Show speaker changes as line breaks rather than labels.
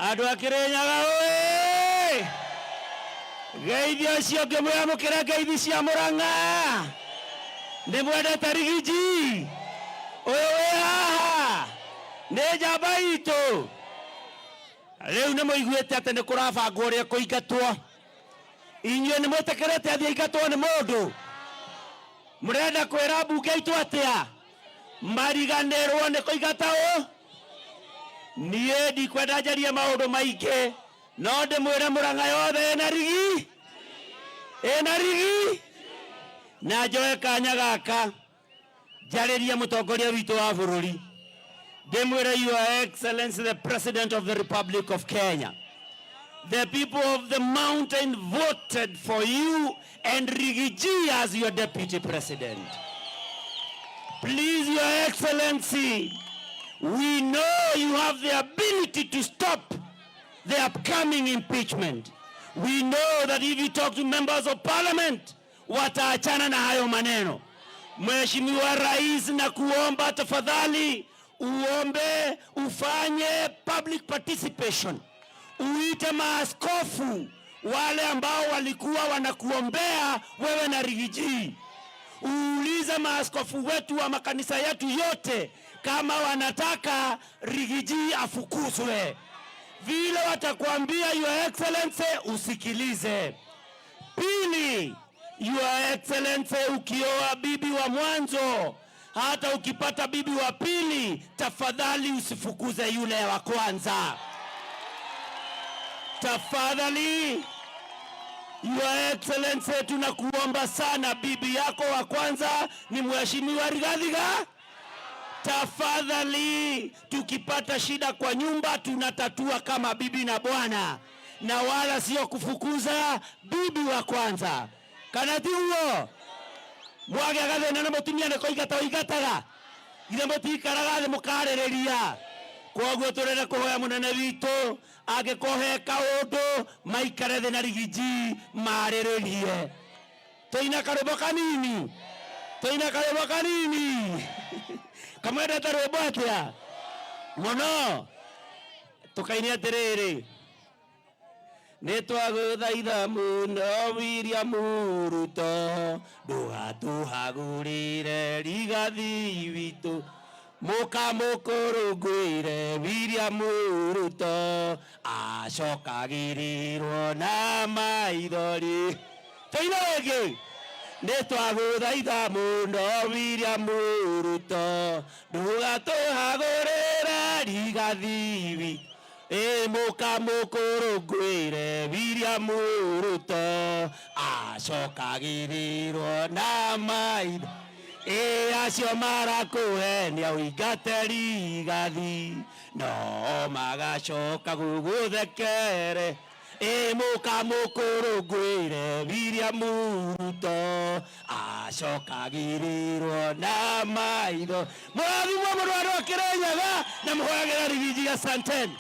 Andũ a Kĩrĩnyaga ũĩ, geithio ũcio ngĩmwamũkĩra ngeithi cia Mũrang'a. Nĩ mwendete Riggy G? Ũyũ wĩ haha nĩ njamba itũ. Rĩu nĩ mũiguĩte atĩ nĩ kũrabangwo ũrĩa kũingatwo. Inyuĩ nĩ mwĩtĩkĩrĩte athiĩ aingatwo nĩ mũndũ? Mũrenda kwĩra mbunge itũ atĩa? Mariganĩrwo nĩ kũingata ũ? Niĩ ndikwenda njarie maũndũ maingĩ, no ndĩmwĩre Mũrang'a yothe ĩna Riggy, ĩna Riggy. Na njoe kanya gaka njarĩrie mũtongoria witũ wa bũrũri, ndĩmwĩre, Your Excellency the President of the Republic of Kenya, the people of the mountain voted for you and Riggy G as your deputy president. Please, Your Excellency, we know you have the ability to stop the upcoming impeachment. We know that if you talk to members of parliament, wataachana na hayo maneno. Mheshimiwa Rais, nakuomba tafadhali uombe ufanye public participation, uite maaskofu wale ambao walikuwa wanakuombea wewe na Riggy G. Uulize maaskofu wetu wa makanisa yetu yote kama wanataka Riggy G afukuzwe. Vile watakwambia, Your Excellency, usikilize. Pili, Your Excellency, ukioa bibi wa mwanzo, hata ukipata bibi wa pili, tafadhali usifukuze yule wa kwanza. Tafadhali, Your Excellency, tunakuomba sana, bibi yako wa kwanza ni Mheshimiwa Rigathi. Tafadhali, tukipata shida kwa nyumba tunatatua kama bibi na bwana, na wala sio kufukuza bibi wa kwanza. Kana tiguo? Mwagĩa gathĩna na mũtumia nĩ kũingata ũingataga? Githĩ mũtikaraga thĩ mũkarĩrĩria? Koguo tũrenda kũhoya mũnene witũ, angĩkorwo he kaũndũ, maikare thĩ na Riggy G marĩrĩrie. Tũine karwĩmbo kanini, tũine karwĩmbo kanini. Kamwendete rwĩmbo atĩa mũno? Tũkaine atĩrĩrĩ: nĩ twagũthaitha mũno William Ruto, ndũgatũhagũrĩre Rigathi witũ, mũkamũkũrũngwĩre William Ruto, acokagĩrĩrwo na maithori. Tũine rĩngĩ: nĩ twagũthaitha mũno William Ruto, ndũgatũhagũrĩre Rigathi witũ, ĩ mũkamũkũrũngwĩre William Ruto, acokagĩrĩrwo na maitho. Ĩ acio marakũhenia ũingate Rigathi, no magacoka gũgũthekere. Ĩ mũkamũkũrũngwĩre William Ruto, acokagĩrĩrwo na maitho. Mũrathimwo mũno andũ a Kĩrĩnyaga, na mũhoyagĩra Riggy G. Asanteni.